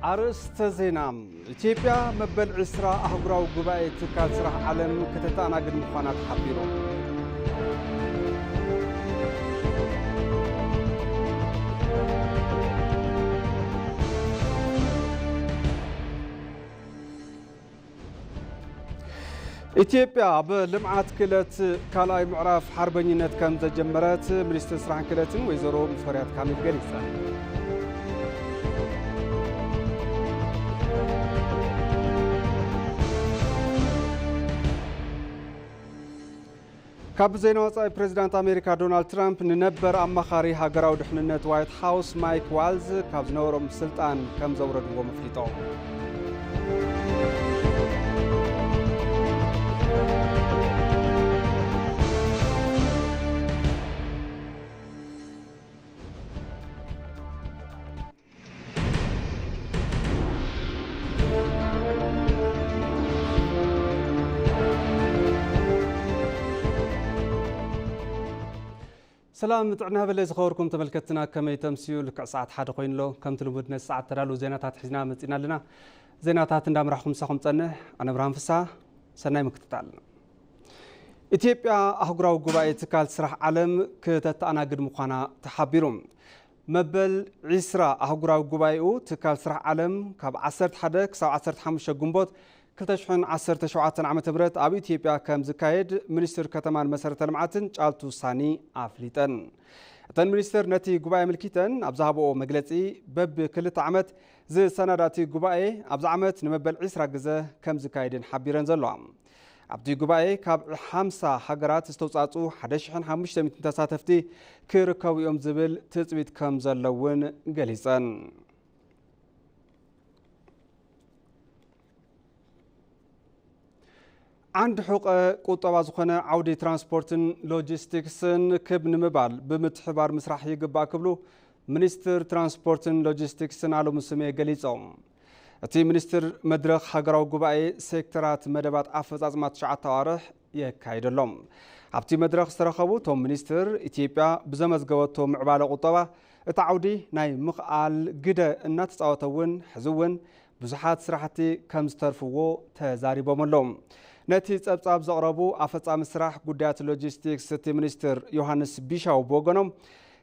ኣርእስተ ዜና። ኢትዮጵያ መበል ዕስራ ኣህጉራዊ ጉባኤ ትካል ስራሕ ዓለም ከተተኣናግድ ምዃና ተሓቢሩ። ኢትዮጵያ ኣብ ልምዓት ክእለት ካልኣይ ምዕራፍ ሓርበኝነት ከም ዘጀመረት ሚኒስትር ስራሕን ክእለትን ወይዘሮ ሙፈሪያት ካሚል ገሊጸን። ካብ ዜና ወጻኢ፣ ፕሬዚዳንት ኣሜሪካ ዶናልድ ትራምፕ ንነበር ኣማኻሪ ሃገራዊ ድሕንነት ዋይት ሃውስ ማይክ ዋልዝ ካብ ዝነበሮም ስልጣን ከም ዘውረድዎም ኣፍሊጦም። ሰላም ጥዕና በለ ዝኸበርኩም ተመልከትና፣ ከመይ ተምስዩ? ልክዕ ሰዓት ሓደ ኮይኑ ኣሎ። ከምቲ ልሙድ ነቲ ሰዓት ተዳለዉ ዜናታት ሒዝና መጺና ኣለና። ዜናታት እንዳምራሕኩም ምሳኹም ጸንሕ ኣነ ብርሃን ፍስሃ። ሰናይ ምክትታል። ኢትዮጵያ ኣህጉራዊ ጉባኤ ትካል ስራሕ ዓለም ክተተኣናግድ ምዃና ተሓቢሩ። መበል ዕስራ ኣህጉራዊ ጉባኤኡ ትካል ስራሕ ዓለም ካብ ዓሰርተ ሓደ ክሳብ ዓሰርተ ሓሙሽተ ግንቦት ክልተ ሽሕን ዓሰርተ ሸውዓተን ዓመተ ምህረት ኣብ ኢትዮጵያ ከም ዝካየድ ሚኒስትር ከተማን መሰረተ ልምዓትን ጫልቱ ሳኒ ኣፍሊጠን። እተን ሚኒስትር ነቲ ጉባኤ ኣመልኪተን ኣብ ዝሃብኦ መግለጺ፣ በቢ ክልተ ዓመት ዝሰናዳ እቲ ጉባኤ ኣብዚ ዓመት ንመበል ዕስራ ግዘ ከም ዝካየድን ሓቢረን ዘለዋ። ኣብቲ ጉባኤ ካብ ሓምሳ ሃገራት ዝተውጻጹ ሓደ ሽሕን ሓሙሽተ ሚእትን ተሳተፍቲ ክርከቡ እዮም ዝብል ትጽቢት ከም ዘሎ እውን ገሊጸን። ዓንዲ ሑቐ ቁጠባ ዝኾነ ዓውዲ ትራንስፖርትን ሎጂስቲክስን ክብ ንምባል ብምትሕባር ምስራሕ ይግባእ ክብሉ ሚኒስትር ትራንስፖርትን ሎጂስቲክስን ኣለሙ ስሜ ገሊጾም። እቲ ሚኒስትር መድረኽ ሃገራዊ ጉባኤ ሴክተራት መደባት ኣፈጻጽማ ትሽዓተ ኣዋርሕ የካይደሎም። ኣብቲ መድረኽ ዝተረኸቡ እቶም ሚኒስትር፣ ኢትዮጵያ ብዘመዝገበቶ ምዕባለ ቁጠባ እቲ ዓውዲ ናይ ምኽኣል ግደ እናተጻወተ እውን ሕዚ እውን ብዙሓት ስራሕቲ ከም ዝተርፍዎ ተዛሪቦም ኣለዉ። ነቲ ጸብጻብ ዘቕረቡ ኣፈጻሚ ስራሕ ጉዳያት ሎጂስቲክስ እቲ ሚኒስትር ዮሃንስ ቢሻው ብወገኖም፣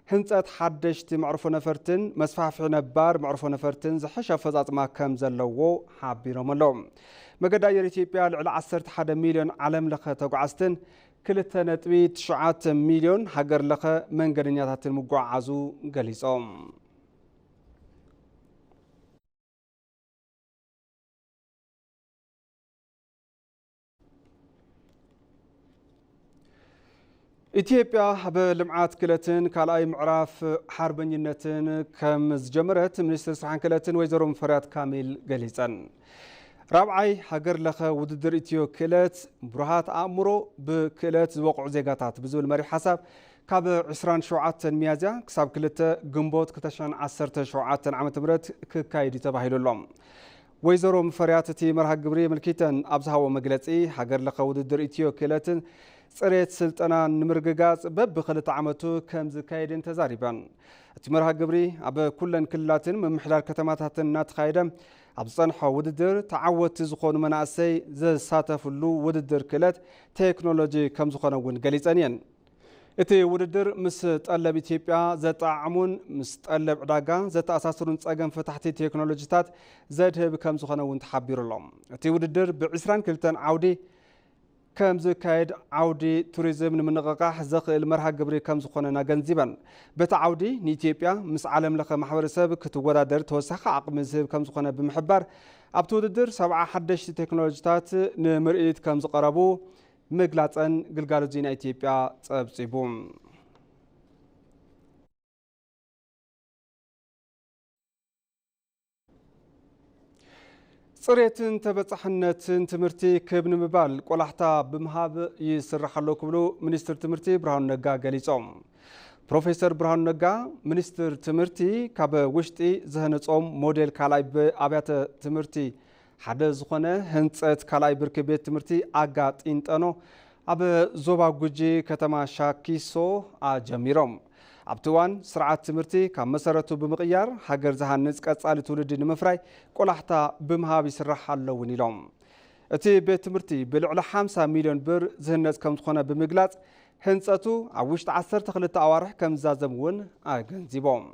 ህንጸት ሓደሽቲ መዕርፎ ነፈርትን መስፋሕፍሒ ነባር መዕርፎ ነፈርትን ዝሐሸ ኣፈጻጽማ ከም ዘለዎ ሓቢሮም ኣለዉ። መገዲ ኣየር ኢትዮጵያ ልዕሊ ዓሰርተ ሓደ ሚልዮን ዓለም ለኸ ተጓዓዝትን ክልተ ነጥቢ ትሽዓተ ሚልዮን ሃገር ለኸ መንገደኛታትን ምጉዕዓዙ ገሊጾም። ኢትዮጵያ ኣብ ልምዓት ክእለትን ካልኣይ ምዕራፍ ሓርበኝነትን ከም ዝጀመረት ሚኒስትር ስራሕን ክእለትን ወይዘሮ ሙፈሪያት ካሚል ገሊጸን። ራብዓይ ሃገር ለኸ ውድድር ኢትዮ ክእለት ብሩሃት ኣእምሮ ብክእለት ዝበቕዑ ዜጋታት ብዝብል መሪሕ ሓሳብ ካብ ዕስራን ሸውዓተን ሚያዝያ ክሳብ ክልተ ግንቦት ክልተ ሽሕን ዓሰርተ ሸውዓተን ዓመተ ምህረት ክካየድ እዩ ተባሂሉ ኣሎ። ወይዘሮ ሙፈሪያት እቲ መርሃ ግብሪ ኣመልኪተን ኣብ ዝሃቦ መግለጺ፣ ሃገር ለኸ ውድድር ኢትዮ ክእለትን ጽሬት ስልጠና ንምርግጋጽ በብኽልተ ዓመቱ ከም ዝካየድን ተዛሪበን። እቲ መርሃ ግብሪ ኣብ ኩለን ክልላትን ምምሕዳር ከተማታትን እናተኻየደ ኣብ ዝጸንሖ ውድድር ተዓወትቲ ዝኾኑ መናእሰይ ዘሳተፍሉ ውድድር ክእለት ቴክኖሎጂ ከም ዝኾነ እውን ገሊጸን እየን። እቲ ውድድር ምስ ጠለብ ኢትዮጵያ ዘጠዓዕሙን ምስ ጠለብ ዕዳጋ ዘተኣሳስሩን ጸገም ፈታሕቲ ቴክኖሎጂታት ዘድህብ ከም ዝኾነ እውን ተሓቢሩ ኣሎ። እቲ ውድድር ብ ዕስራን ክልተን ዓውዲ ከም ዝካየድ ዓውዲ ቱሪዝም ንምንቕቓሕ ዘኽእል መርሃ ግብሪ ከም ዝኾነን ኣገንዚበን። በቲ ዓውዲ ንኢትዮጵያ ምስ ዓለም ለኸ ማሕበረሰብ ክትወዳደር ተወሳኺ ዓቕሚ ዝህብ ከም ዝኾነ ብምሕባር፣ ኣብቲ ውድድር ሰብዓ ሓደሽቲ ቴክኖሎጂታት ንምርኢት ከም ዝቐረቡ ምግላጸን ግልጋሎት ዜና ኢትዮጵያ ጸብጺቡ። ጽሬትን ተበጻሕነትን ትምህርቲ ክብ ንምባል ቆላሕታ ብምሃብ ይስራሕ ኣሎ ክብሉ ሚኒስትር ትምህርቲ ብርሃኑ ነጋ ገሊጾም። ፕሮፌሰር ብርሃኑ ነጋ፣ ሚኒስትር ትምህርቲ ካብ ውሽጢ ዝህነጾም ሞዴል ካልኣይ ብ-፣ ኣብያተ ትምህርቲ ሓደ ዝኾነ ህንጸት ካልኣይ ብርኪ ቤት ትምህርቲ ኣጋ ጢንጠኖ ኣብ ዞባ ጉጂ ከተማ ሻኪሶ ኣጀሚሮም። ኣብቲ እዋን ስርዓት ትምህርቲ ካብ መሰረቱ ብምቕያር ሃገር ዝሃንጽ ቀጻሊ ትውልዲ ንምፍራይ ቆላሕታ ብምሃብ ይስራሕ ኣሎ እውን ኢሎም። እቲ ቤት ትምህርቲ ብልዕሊ ሓምሳ ሚልዮን ብር ዝህነጽ ከም ዝኾነ ብምግላጽ ህንጸቱ ኣብ ውሽጢ ዓሰርተ ክልተ ኣዋርሕ ከም ዝዛዘም እውን ኣገንዚቦም።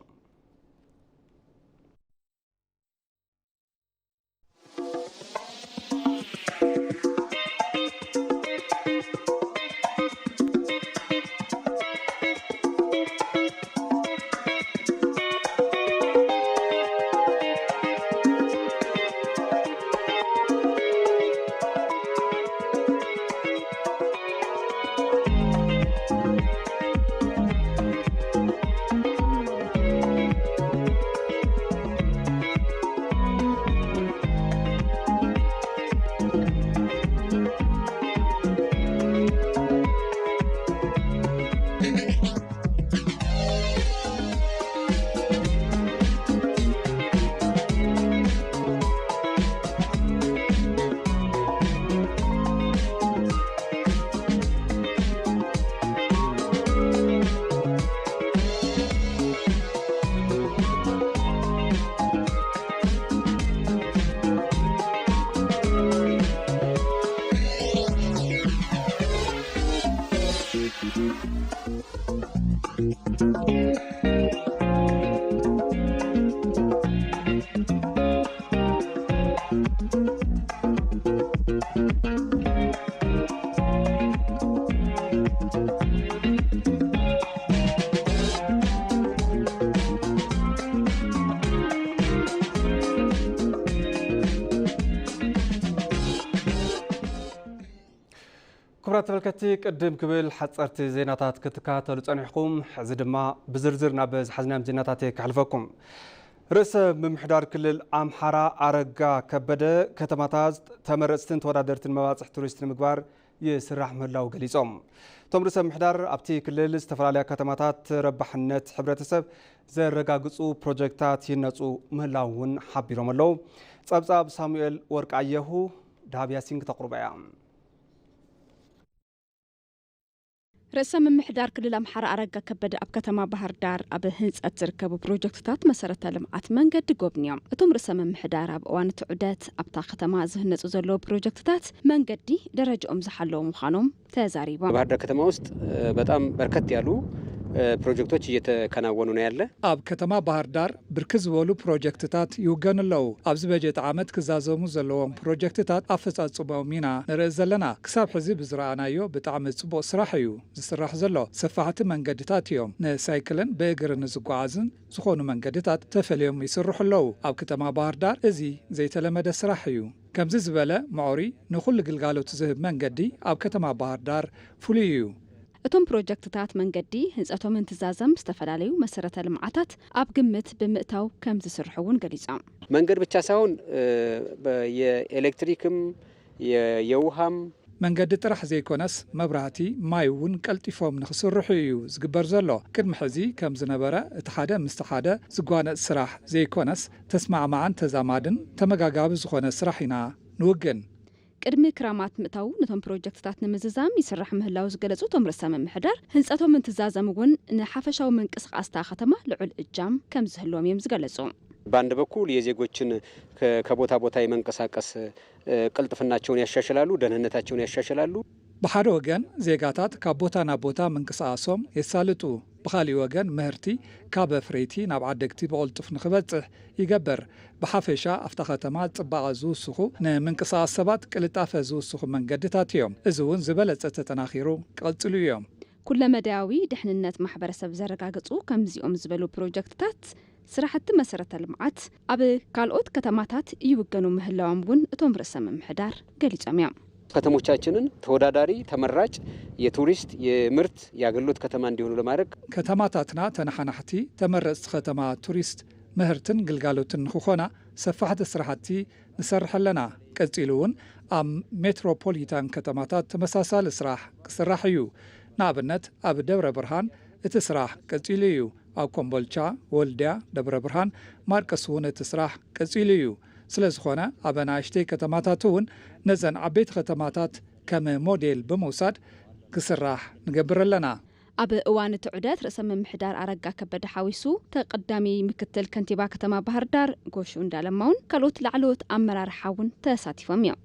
ክቡራት ተመልከትቲ፣ ቅድም ክብል ሓጸርቲ ዜናታት ክትከታተሉ ጸኒሕኩም፣ ሕዚ ድማ ብዝርዝር ናብ ዝሓዝናዮም ዜናታት እየ ከሕልፈኩም። ርእሰ ምምሕዳር ክልል ኣምሓራ ኣረጋ ከበደ፣ ከተማታት ተመረጽትን ተወዳደርትን መባጽሕ ቱሪስት ንምግባር ይስራሕ ምህላው ገሊጾም። እቶም ርእሰ ምምሕዳር ኣብቲ ክልል ዝተፈላለያ ከተማታት ተረባሕነት ሕብረተሰብ ዘረጋግጹ ፕሮጀክታት ይነጹ ምህላው እውን ሓቢሮም ኣለዉ። ጸብጻብ ሳሙኤል ወርቃየሁ፣ ዳህብ ያሲን ክተቕርቦ እያ። ርእሰ ምምሕዳር ክልል ኣምሓራ ኣረጋ ከበደ ኣብ ከተማ ባህር ዳር ኣብ ህንጸት ዝርከቡ ፕሮጀክትታት መሰረተ ልምዓት መንገዲ ጎብንዮም። እቶም ርእሰ ምምሕዳር ኣብ እዋን እቲ ዑደት ኣብታ ከተማ ዝህነጹ ዘለዉ ፕሮጀክትታት መንገዲ ደረጃኦም ዝሓለዉ ምዃኖም ተዛሪቦም። በባህር ዳር ከተማ ውስጥ፣ እ፣ በጣም በርከት ያሉ፣ እ፣ ፕሮጀክቶች እየተከናወኑ ነው ያለ። ኣብ ከተማ ባህር ዳር ብርክት ዝበሉ ፕሮጀክትታት ይውገኑ ኣለዉ። ኣብዚ በጀት ዓመት ክዛዘሙ ዘለዎም ፕሮጀክትታት ኣፈጻጽሞም ኢና ንርኢ ዘለና። ክሳብ ሕዚ ብዝረኣናዮ ብጣዕሚ ጽቡቕ ስራሕ እዩ ዝስራሕ ዘሎ። ሰፋሕቲ መንገድታት እዮም። ንሳይክልን ብእግሪ ንዝጓዓዝን ዝኾኑ መንገድታት ተፈልዮም ይስርሑ ኣለዉ። ኣብ ከተማ ባህር ዳር እዚ ዘይተለመደ ስራሕ እዩ። ከምዚ ዝበለ መዕሪ ንኹሉ ግልጋሎት ዝህብ መንገዲ ኣብ ከተማ ባህር ዳር ፍሉይ እዩ። እቶም ፕሮጀክትታት መንገዲ ህንጸቶም እንትዛዘም ዝተፈላለዩ መሰረተ ልምዓታት ኣብ ግምት ብምእታው ከም ዝስርሑ እውን ገሊጾም። መንገድ ብቻ ሳይሆን፣ እ፣ በ-፣ የኤሌክትሪክም፣ የ-፣ የውሃም መንገዲ ጥራሕ ዘይኮነስ መብራህቲ፣ ማይ እውን ቀልጢፎም ንክስርሑ እዩ ዝግበር ዘሎ። ቅድሚ ሕዚ ከም ዝነበረ እቲ ሓደ ምስቲ ሓደ ዝጓነጽ ስራሕ ዘይኮነስ ተስማዕማዕን ተዛማድን ተመጋጋቢ ዝኾነ ስራሕ ኢና ንውግን። ቅድሚ ክራማት ምእታዉ ነቶም ፕሮጀክትታት ንምዝዛም ይስራሕ ምህላዉ ዝገለጹ እቶም ርእሰ ምምሕዳር፣ ህንጸቶም እንትዛዘም እውን ንሓፈሻዊ ምንቅስቓስ እታ ከተማ ልዑል እጃም ከም ዝህልዎም እዮም ዝገለጹ። በአንድ በኩል የዜጎችን ከ-፣ ከቦታ ቦታ የመንቀሳቀስ፣ እ፣ ቅልጥፍናቸውን ያሻሽላሉ፣ ደህንነታቸውን ያሻሽላሉ። ብሓደ ወገን ዜጋታት ካብ ቦታ ናብ ቦታ ምንቅስቓሶም የሳልጡ፣ ብኻሊእ ወገን ምህርቲ ካብ ኣፍረይቲ ናብ ዓደግቲ ብቕልጡፍ ንኽበጽሕ ይገብር። ብሓፈሻ ኣብታ ከተማ ጽባቐ ዝውስኹ፣ ንምንቅስቓስ ሰባት ቅልጣፈ ዝውስኹ መንገድታት እዮም። እዚ እውን ዝበለጸ ተጠናኺሩ ክቕጽሉ እዮም። ኩለመዳያዊ ድሕንነት ማሕበረሰብ ዘረጋግጹ ከምዚኦም ዝበሉ ፕሮጀክትታት ስራሕቲ መሰረተ ልምዓት ኣብ ካልኦት ከተማታት ይውገኑ ምህላዎም እውን እቶም ርእሰ ምምሕዳር ገሊጾም እዮም። ከተሞቻችንን ተወዳዳሪ፣ ተመራጭ የቱሪስት፣ የምርት፣ የአገልግሎት ከተማ እንዲሆኑ ለማድረግ ከተማታትና ተነሓናሕቲ፣ ተመረጽቲ ከተማ ቱሪስት፣ ምህርትን ግልጋሎትን ንክኾና ሰፋሕቲ ስራሕቲ ንሰርሕ ኣለና። ቀጺሉ እውን ኣብ ሜትሮፖሊታን ከተማታት ተመሳሳሊ ስራሕ ክስራሕ እዩ። ንኣብነት ኣብ ደብረ ብርሃን እቲ ስራሕ ቀጺሉ እዩ። ኣብ ኮምቦልቻ፣ ወልድያ፣ ደብረ ብርሃን፣ ማርቀስ እውን እቲ ስራሕ ቀጺሉ እዩ። ስለ ዝኾነ ኣብ ኣናእሽተይ ከተማታት እውን ነዘን ዓበይቲ ከተማታት ከም ሞዴል ብምውሳድ ክስራሕ ንገብር ኣለና። ኣብ እዋን እቲ ዑደት ርእሰ ምምሕዳር ኣረጋ ከበደ ሓዊሱ ተቐዳሚ ምክትል ከንቲባ ከተማ ባህር ዳር ጎሹ እንዳለማ እውን ካልኦት ላዕለዎት ኣመራርሓ እውን ተሳቲፎም እዮም።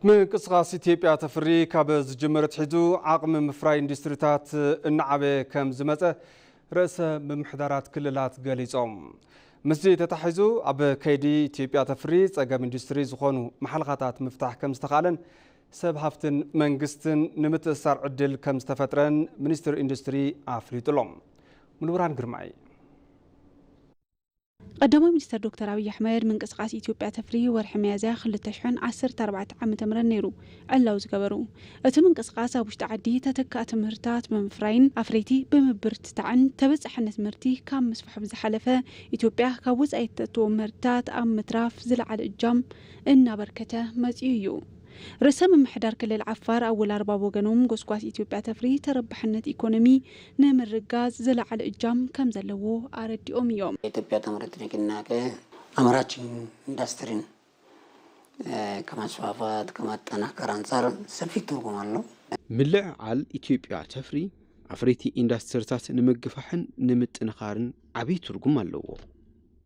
ምንቅስቓስ ኢትዮጵያ ተፍሪ ካብ ዝጅምር ኣትሒዙ ዓቕሚ ምፍራይ ኢንዱስትሪታት እናዓበየ ከም ዝመፀ ርእሰ ምምሕዳራት ክልላት ገሊፆም። ምስዚ ተታሒዙ ኣብ ከይዲ ኢትዮጵያ ተፍሪ ፀገም ኢንዱስትሪ ዝኾኑ ማሕለኻታት ምፍታሕ ከም ዝተኻለን ሰብ ሃፍትን መንግስትን ንምትእስሳር ዕድል ከም ዝተፈጥረን ሚኒስትር ኢንዱስትሪ ኣፍሊጡሎም። ሙሉብርሃን ግርማይ። ቀዳማይ ሚኒስትር ዶክተር ኣብይ ኣሕመድ ምንቅስቃስ ኢትዮጵያ ተፍሪ ወርሒ ሚያዝያ ክልተ ሽሕን ዓሰርተ ኣርባዕተ ዓመተ ምህረት ነይሩ ዕላዊ ዝገበሩ። እቲ ምንቅስቃስ ኣብ ውሽጢ ዓዲ ተተካእቲ ምህርታት ብምፍራይን ኣፍረይቲ ብምብርትታዕን ተበጻሕነት ምህርቲ ካብ ምስፋሕ ብዝሓለፈ ኢትዮጵያ ካብ ወጻኢ እተእትዎም ምህርትታት ኣብ ምትራፍ ዝለዓለ እጃም እናበርከተ መጺኡ እዩ። ርእሰ ምምሕዳር ክልል ዓፋር ኣወል ኣርባ ብወገኖም ጎስጓስ ኢትዮጵያ ተፍሪ ተረባሕነት ኢኮኖሚ ንምርጋጽ ዝለዓለ እጃም ከም ዘለዎ ኣረዲኦም እዮም። የኢትዮጵያ ተምረት ንቅናቄ ኣምራች ኢንዱስትሪን ከማስፋፋት ከማጠናከር ኣንጻር ሰፊ ትርጉም ኣሎ። ምልዕዓል ኢትዮጵያ ተፍሪ ኣፍረይቲ ኢንዱስትሪታት ንምግፋሕን ንምጥንኻርን ዓብዪ ትርጉም ኣለዎ።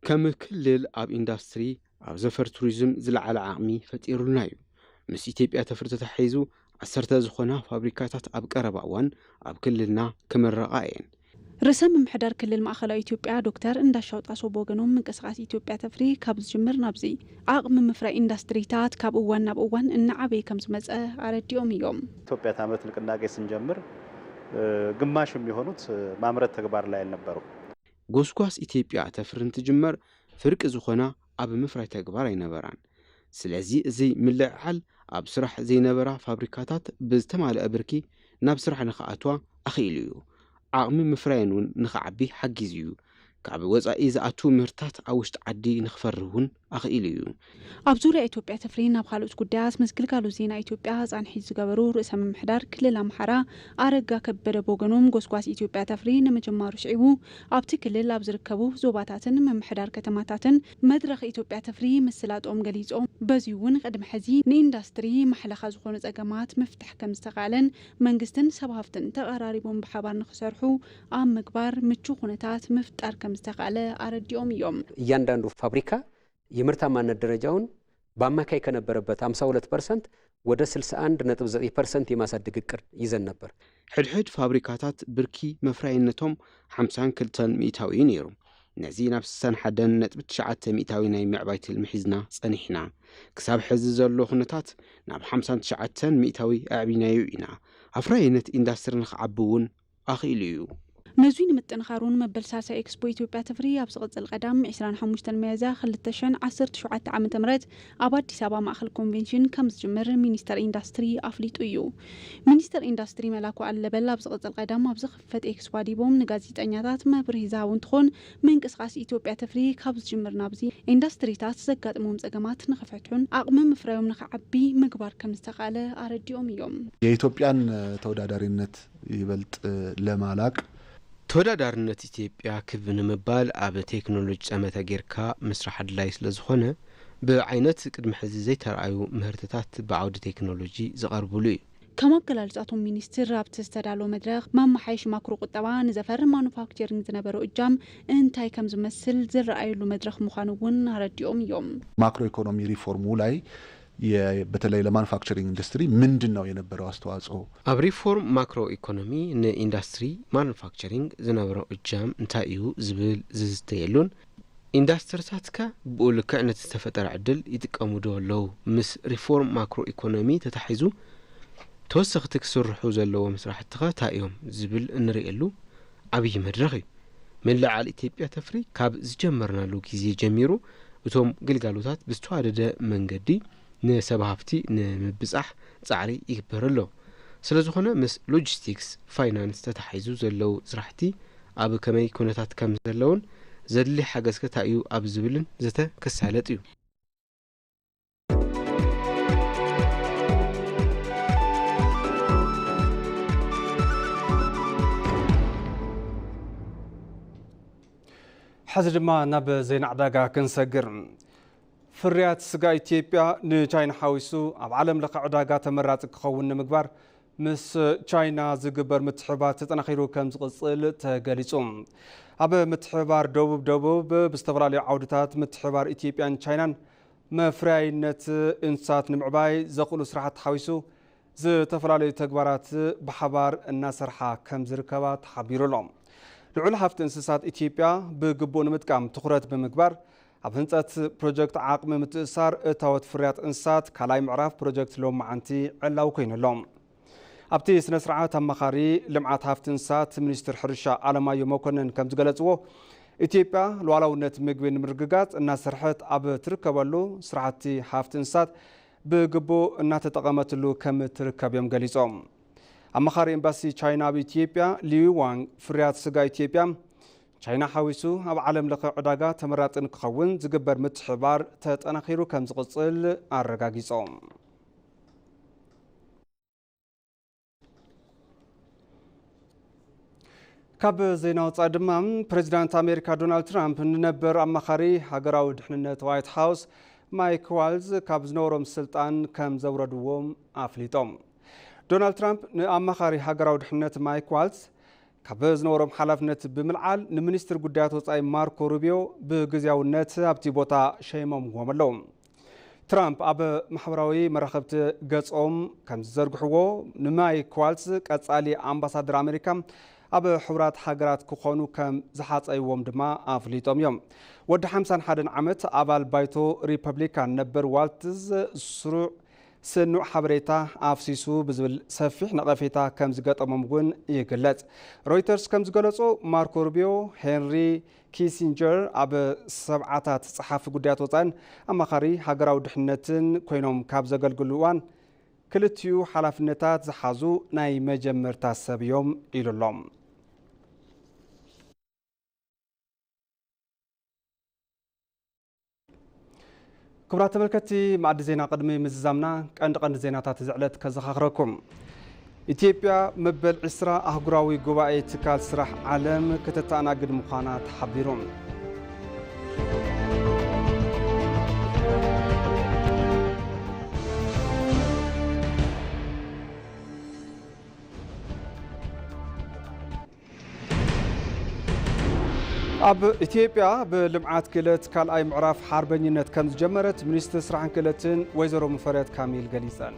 ከም ክልል ኣብ ኢንዱስትሪ ኣብ ዘፈር ቱሪዝም ዝለዓለ ዓቕሚ ፈጢሩልና እዩ። ምስ ኢትዮጵያ ተፍሪ ተታሒዙ ዓሰርተ ዝኾና ፋብሪካታት ኣብ ቀረባ እዋን ኣብ ክልልና ክምረቓ እየን። ርእሰ ምምሕዳር ክልል ማእኸላዊ ኢትዮጵያ ዶክተር እንዳሻው ጣሰው ብወገኖም ምንቅስቃስ ኢትዮጵያ ተፍሪ ካብ ዝጅምር ናብዚ ዓቕሚ ምፍራይ ኢንዱስትሪታት ካብ እዋን ናብ እዋን እናዓበየ ከም ዝመፀ ኣረዲኦም እዮም። ኢትዮጵያ ታምርት ንቅናቄ ስንጀምር ግማሽ የሚሆኑት ማምረት ተግባር ላይ አልነበሩም። ጎስጓስ ኢትዮጵያ ተፍሪ እንትጅመር ፍርቂ ዝኾና ኣብ ምፍራይ ተግባር ኣይነበራን። ስለዚ እዚ ምልዕዓል ኣብ ስራሕ ዘይነበራ ፋብሪካታት ብዝተማልአ ብርኪ ናብ ስራሕ ንኽኣትዋ ኣኽኢሉ እዩ። ዓቕሚ ምፍራየን እውን ንኽዓቢ ሓጊዙ እዩ። ካብ ወጻኢ ዝኣትዉ ምህርታት ኣብ ውሽጢ ዓዲ ንኽፈሪ እውን ኣኽኢሉ እዩ። ኣብ ዙርያ ኢትዮጵያ ተፍሪ ናብ ካልኦት ጉዳያት ምስ ግልጋሎት ዜና ኢትዮጵያ ጻንሒት ዝገበሩ ርእሰ ምምሕዳር ክልል ኣምሓራ ኣረጋ ከበደ ብወገኖም ጎስጓስ ኢትዮጵያ ተፍሪ ንምጅማሩ ስዒቡ ኣብቲ ክልል ኣብ ዝርከቡ ዞባታትን ምምሕዳር ከተማታትን መድረኽ ኢትዮጵያ ተፍሪ ምስላጦም ገሊጾም፣ በዚ እውን ቅድሚ ሕዚ ንኢንዳስትሪ ማሕለኻ ዝኾኑ ጸገማት ምፍታሕ ከም ዝተኻለን መንግስትን ሰብ ሃፍትን ተቐራሪቦም ብሓባር ንኽሰርሑ ኣብ ምግባር ምቹ ኩነታት ምፍጣር ከም ዝተኻለ ኣረዲኦም እዮም። እያንዳንዱ ፋብሪካ የምርታማነት ደረጃውን በአማካይ ከነበረበት ሃምሳ ሁለት ፐርሰንት ወደ ስልሳ አንድ ነጥብ ዘጠኝ ፐርሰንት የማሳደግ እቅድ ይዘን ነበር። ሕድሕድ ፋብሪካታት ብርኪ መፍራይነቶም ሓምሳን ክልተን ሚእታዊ ነይሩ። ነዚ ናብ ስሳን ሓደን ነጥቢ ትሽዓተ ሚእታዊ ናይ ምዕባይ ትልሚ ሒዝና ጸኒሕና። ክሳብ ሕዚ ዘሎ ኩነታት ናብ ሓምሳን ትሽዓተን ሚእታዊ ኣዕቢናዮ ኢና። ኣፍራይነት ኢንዳስትሪ ንኽዓቢ እውን ኣኽኢሉ እዩ። ነዙይ ንምጥንኻሩን መበል ሳልሳይ ኤክስፖ ኢትዮጵያ ተፍሪ ኣብ ዝቕጽል ቀዳም ዕስራን ሓሙሽተን ሚያዝያ ክልተ ሽሕን ዓሰርተ ሸውዓተ ዓመተ ምህረት ኣብ ኣዲስ ኣበባ ማእኸል ኮንቬንሽን ከም ዝጅምር ሚኒስተር ኢንዳስትሪ ኣፍሊጡ እዩ። ሚኒስተር ኢንዳስትሪ መላኩ ኣለበል ኣብ ዝቕጽል ቀዳም ኣብ ዝኽፈት ኤክስፖ ኣዲቦም ንጋዜጠኛታት መብርሂ ዝሃቡ እንትኾን ምንቅስቃስ ኢትዮጵያ ተፍሪ ካብ ዝጅምር ናብዚ ኢንዳስትሪታት ዘጋጥሞም ጸገማት ንኽፈትሑን ዓቕሚ ምፍራዮም ንኽዓቢ ምግባር ከም ዝተኻለ ኣረዲኦም እዮም። የኢትዮጵያን ተወዳዳሪነት ይበልጥ ለማላቅ። ተወዳዳርነት ኢትዮጵያ ክብ ንምባል ኣብ ቴክኖሎጂ ጠመተ ጌርካ ምስራሕ ኣድላይ ስለ ዝኾነ ብዓይነት ቅድሚ ሕዚ ዘይተረኣዩ ምህርትታት ብዓውዲ ቴክኖሎጂ ዝቐርብሉ እዩ። ከም ኣገላልጻ እቶም ሚኒስትር ኣብቲ ዝተዳለወ መድረኽ መመሓየሺ ማክሮ ቁጠባ ንዘፈር ማኑፋክቸሪንግ ዝነበሮ እጃም እንታይ ከም ዝመስል ዝረኣየሉ መድረኽ ምዃኑ እውን ኣረዲኦም እዮም። ማክሮ ኢኮኖሚ ሪፎርሙ ላይ የ- በተለይ ለማኑፋክቸሪንግ ኢንዱስትሪ ምንድን ነው የነበረው አስተዋጽኦ? ኣብ ሪፎርም ማክሮ ኢኮኖሚ ንኢንዳስትሪ ማኑፋክቸሪንግ ዝነበሮ እጃም እንታይ እዩ ዝብል ዝዝተየሉን ኢንዳስትሪታት ከ ብኡ ልክዕ ነቲ ዝተፈጠረ ዕድል ይጥቀሙ ዶ ኣለዉ? ምስ ሪፎርም ማክሮ ኢኮኖሚ ተታሒዙ ተወሰኽቲ ክስርሑ ዘለዎም ስራሕቲ ኸ እንታይ እዮም ዝብል እንርእየሉ ዓብዪ መድረኽ እዩ። ምልዕዓል ኢትዮጵያ ተፍሪ ካብ ዝጀመርናሉ ግዜ ጀሚሩ እቶም ግልጋሎታት ብዝተዋደደ መንገዲ ንሰብ ሃፍቲ ንምብጻሕ ጻዕሪ ይግበር ኣሎ። ስለ ዝኾነ ምስ ሎጂስቲክስ ፋይናንስ ተታሒዙ ዘለዉ ስራሕቲ ኣብ ከመይ ኩነታት ከም ዘለውን ዘድሊ ሓገዝ ከ እንታይ እዩ ኣብ ዝብልን ዘተ ክሳለጥ እዩ። ሕዚ ድማ ናብ ዜና ዕዳጋ ክንሰግር። ፍርያት ስጋ ኢትዮጵያ ንቻይና ሓዊሱ ኣብ ዓለም ለኸ ዕዳጋ ተመራፂ ክኸውን ንምግባር ምስ ቻይና ዝግበር ምትሕብባር ተጠናኺሩ ከም ዝቕጽል ተገሊጹ። ኣብ ምትሕብባር ደቡብ ደቡብ ብዝተፈላለዩ ዓውድታት ምትሕብባር ኢትዮጵያን ቻይናን መፍረያይነት እንስሳት ንምዕባይ ዘኽእሉ ስራሕቲ ሓዊሱ ዝተፈላለዩ ተግባራት ብሓባር እናሰርሓ ከም ዝርከባ ተሓቢሩ ኣሎ። ልዑል ሃፍቲ እንስሳት ኢትዮጵያ ብግቡእ ንምጥቃም ትኹረት ብምግባር ኣብ ህንፀት ፕሮጀክት ዓቕሚ ምትእሳር እታወት ፍርያት እንስሳት ካልኣይ ምዕራፍ ፕሮጀክት ሎማዓንቲ ዕላዊ ኮይኑ ኣሎ። ኣብቲ ስነ ስርዓት ኣማኻሪ ልምዓት ሃፍቲ እንስሳት ሚኒስትር ሕርሻ ኣለማዮ መኮንን ከም ዝገለፅዎ፣ ኢትዮጵያ ሉዓላውነት ምግቢ ንምርግጋፅ እናሰርሐት ኣብ ትርከበሉ ስራሕቲ ሃፍቲ እንስሳት ብግቡእ እናተጠቐመትሉ ከም ትርከብ እዮም ገሊፆም። ኣማኻሪ ኤምባሲ ቻይና ኣብ ኢትዮጵያ ሊዩ ዋንግ፣ ፍርያት ስጋ ኢትዮጵያ ቻይና ሓዊሱ ኣብ ዓለም ለኸ ዕዳጋ ተመራጺ ንክኸውን ዝግበር ምትሕብባር ተጠናኺሩ ከም ዝቕጽል ኣረጋጊጾም። ካብ ዜና ወጻኢ ድማ፣ ፕሬዚዳንት ኣሜሪካ ዶናልድ ትራምፕ ንነበር ኣማኻሪ ሃገራዊ ድሕንነት ዋይት ሃውስ ማይክ ዋልዝ ካብ ዝነበሮም ስልጣን ከም ዘውረድዎም ኣፍሊጦም። ዶናልድ ትራምፕ ንኣማኻሪ ሃገራዊ ድሕንነት ማይክ ዋልዝ ካብ ዝነበሮም ሓላፍነት ብምልዓል፣ ንሚኒስትር ጉዳያት ወጻኢ ማርኮ ሩቢዮ ብግዜያውነት ኣብቲ ቦታ ሸይሞምዎም ኣለዉ። ትራምፕ ኣብ ማሕበራዊ መራኸብቲ ገጾም ከም ዝዘርግሕዎ፣ ንማይክ ዋልዝ ቀጻሊ ኣምባሳደር ኣሜሪካ ኣብ ሕቡራት ሃገራት ክኾኑ ከም ዝሓጸይዎም ድማ ኣፍሊጦም እዮም። ወዲ ሓምሳን ሓደን ዓመት ኣባል ባይቶ ሪፐብሊካን ነበር ዋልትዝ፣ ስሩዕ ስኑዕ ሓበሬታ ኣፍሲሱ ብዝብል ሰፊሕ ነቐፌታ ከም ዝገጠሞም እውን ይግለጽ። ሮይተርስ ከም ዝገለጾ፣ ማርኮ ሩቢዮ ሄንሪ ኪሲንጀር ኣብ ሰብዓታት ጸሓፊ ጉዳያት ወጻኢን ኣማኻሪ ሃገራዊ ድሕነትን ኮይኖም ካብ ዘገልግሉ እዋን፣ ክልቲኡ ሓላፍነታት ዝሓዙ ናይ መጀመርታ ሰብ እዮም ኢሉ ኣሎ። ክቡራት ተመልከትቲ፣ መኣዲ ዜና ቅድሚ ምዝዛምና ቀንዲ ቀንዲ ዜናታት እዚ ዕለት ከዘኻኽረኩም። ኢትዮጵያ መበል ዕስራ ኣህጉራዊ ጉባኤ ትካል ስራሕ ዓለም ክተተኣናግድ ምዃና ተሓቢሩ። ኣብ ኢትዮጵያ ብልምዓት ክእለት ካልኣይ ምዕራፍ ሓርበኝነት ከም ዝጀመረት ሚኒስትር ስራሕን ክእለትን ወይዘሮ ሙፈሪያት ካሚል ገሊጸን።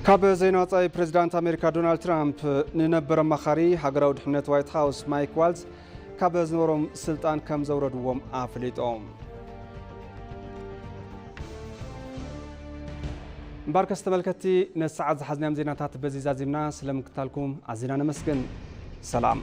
ካብ ዜና ወጻኢ፣ ፕሬዚዳንት ኣሜሪካ ዶናልድ ትራምፕ ንነበር ኣማኻሪ ሃገራዊ ድሕነት ዋይት ሃውስ ማይክ ዋልዝ ካብ ዝነበሮም ስልጣን ከም ዘውረድዎም ኣፍሊጦም። እምበኣርከስ ተመልከትቲ፣ ነዚ ሰዓት ዝሓዝናዮም ዜናታት በዚ ዛዚምና። ስለምክታልኩም ኣዚና ነመስግን። ሰላም።